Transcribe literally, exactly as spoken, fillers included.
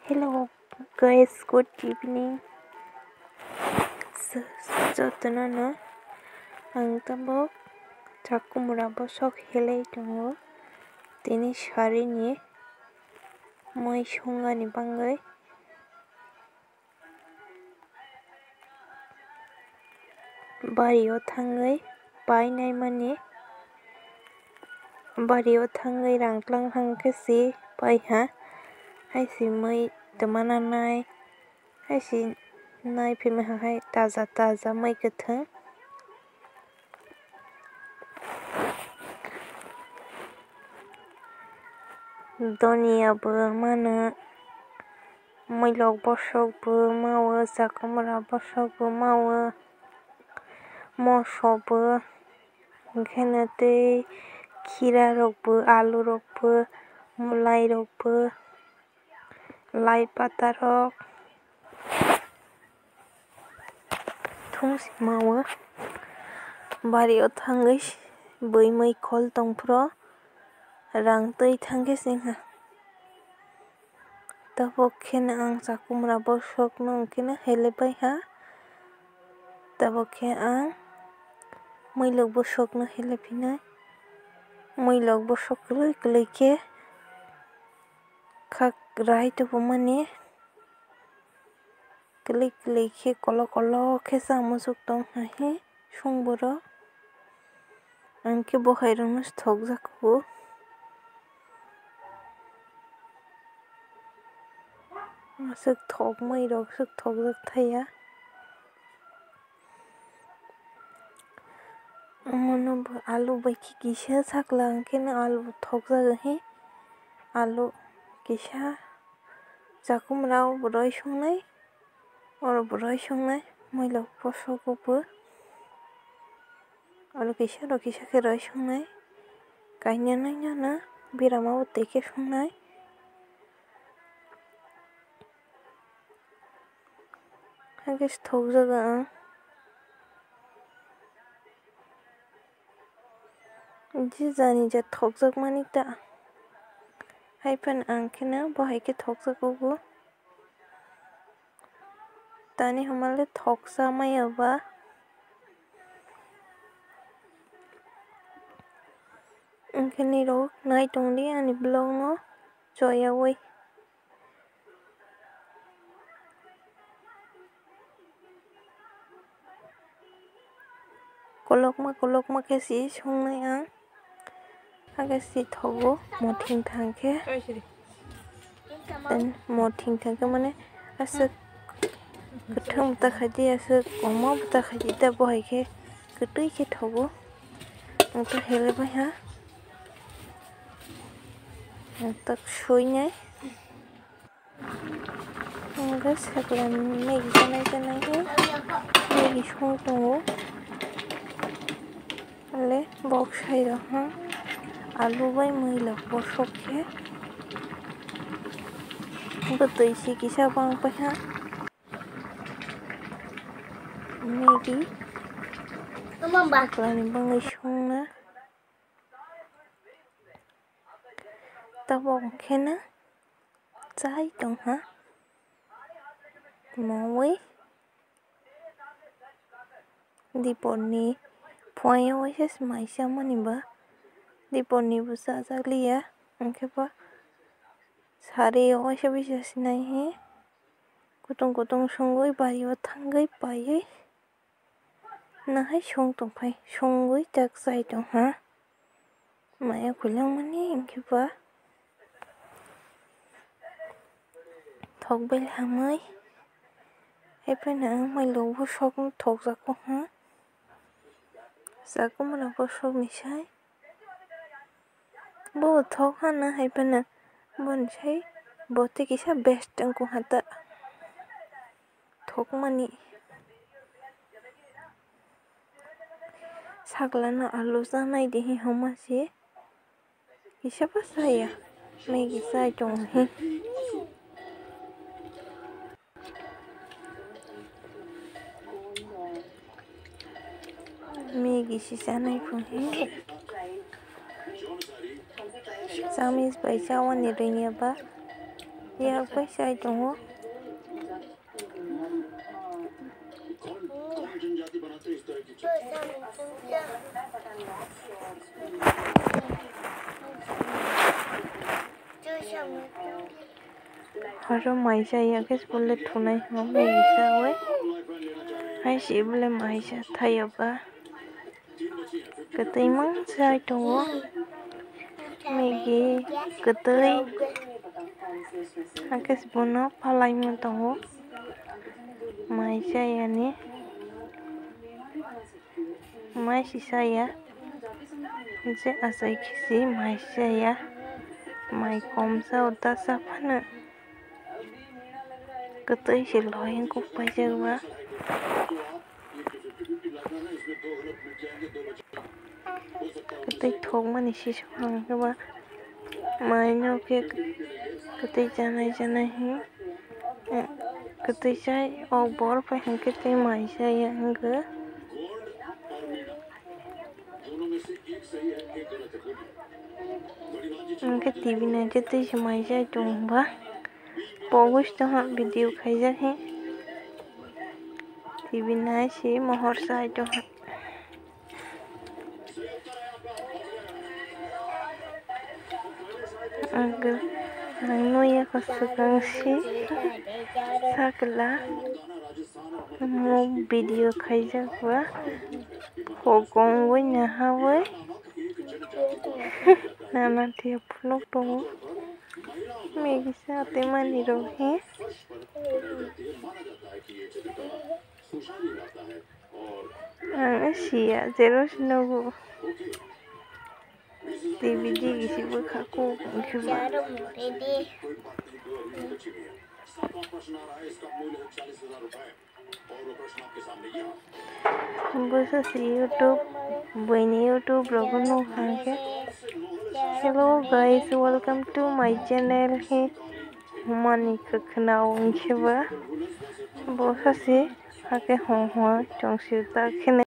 Hello guys, good evening. Jotono no ang tabuk chakumra bosok helai tongo, tini sarini mui songani bagwi. Bario thangwi painaimani, bario thangwi rang tlang thang khe se paiha, hai se mui twma nanai, hai se nai phimaiha hai taja taja mui kwthwng. Doniya bo mano, muilok bosok bo mao, chakumra bosok bo mao, moso bo, hwnkhe no tei khira rok bo, alu rok bo, mwlai rok bo, lai pata rok. Thung si mao, bario thangwi bui mui khol tongphuru rang twi thangkhe singha. Tabuk kheno ang chakumra bosokno hwnkhe no hele paiha. Tabuk khe ang muilok bosokno hele phinai. Muilok bosok kwlwi kwlwi khe khak rai tubumani. Kwlwi kwlwi khe kolok kolok khe cha muchuk tong hai khe songborok. Ang khe bo hai rokno thokjak kho. Aswk thok mui rok swk thokjak thaya. Omono bo alu bai khe kisa sakla hwnkhe no alu thokjak he. Alu kisa chakumra o bo roi songnai, oro bo roi songnai, muilok bosok o bo. Oro kisa oro kisa khe roi songnai. Kainwi nai no birama bo twi khe songnai. Hakhe se thokjago ang. Je jani je thokjakmani ta. Hai phano ang kheno bo hai khe thokjago bo. Tani hwnba le thoksa maya ba. Hwnkhe nirok nai tongdi ani vlog no choyaui. Kolokma kolokma khe si songnai ang. Hakhe si thogo mothing thang khe. Mothing thang khe mane aswk kwthang bwta khaidi, aswk omo bwta khaidi, ta bo hai khe kwtwi khe thogo. Ang ta hele bai ha. Ang tak suinai. Ang khe sakla Maggie chanai chanai khe Maggie song tongo. Ale bok sai rok ha alu bai mui lok bosok khe bwtwi si kisa bang pai ha. Maggie sakla ni bangwi songna. Tabok khe no chai tong ha. Mowi dipor ni phuaio waisa se mai chamani ba dipor ni bo chajak liya, hwnkhe ba sari o waisa bisa sinai he kutung kutung songwi bari o thangwi paiwi. Nahai song tongphai, songwi tak chai tong ha. Maya khuilangmani hwnkhe ba thok belhamwi. Haiphano ang mai lok bosokno thokjago ha. Chakumra bosokni sai. Bo thok hana haiphano boni sai bo tei kisa best wngkha ta. Thokmani. Sakla no alu chanai di hi homa se. Kisa ba chaya. Maggie chai tong hi. Maggie si chanai phung hi. Chamis bai chawani rwngya ba. Yakbai sai tongo. Horo mai chaya khe school le thunai hwnwi Maggie chawi. Hai si bole mai cha thayok ba. Kwtwi mangsa tongo. Maggie kwtwi. Hakhe bono palaima tongo. Mai chayani. Mai si chaya. Je achai khe si mai chaya. Mai komsa o dasa phano. Kwtwi se lohi kuk paijak ba. Kwtwi thokmani sisok hwnkhe ba. Mai no khe kwtwi chanai chanai hi. Kwtwi chai o bor pai hwnkhe tei mai chaya hwnkhe. Hwnkhe T V naikhe tei se mai chai tongo ba. Pogos tongha video khaijak he. T V nai se mohor sai tongha. Ang nung ya ka swkang si sakla mo video khaijak ba. Hokong wi naha wi nana tiya phunuk tongo. Maggie sa tei manwi rok he. Ang siya, zero si nogo. T V di gisi bwkha kuk wngkhe ba. Bwsa si YouTube, buini YouTube rogo nukha khe. Hello guys, welcome to my channel. He humani khwkhwna wngkhe ba. Bwsa si hakhe hong hong chwng si ta khene.